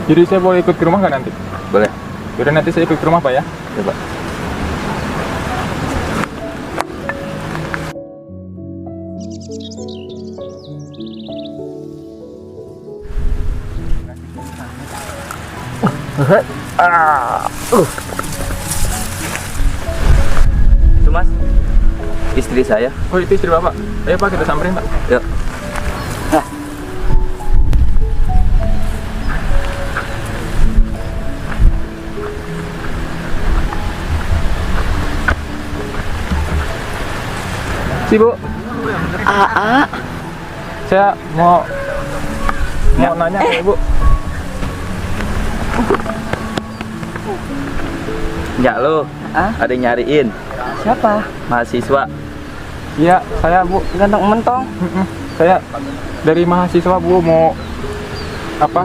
Jadi saya boleh ikut ke rumah nggak nanti? Boleh. Yaudah nanti saya ikut ke rumah Pak ya. Coba. Itu Mas, istri saya. Oh itu istri Bapak. Ayo Pak kita samperin Pak. Yuk. Si Bu, Aa, saya mau nanya ke Ibu. Ya lo, ada yang nyariin siapa? mahasiswa. Iya, saya Bu. Ganteng mentong. Saya dari mahasiswa Bu mau apa?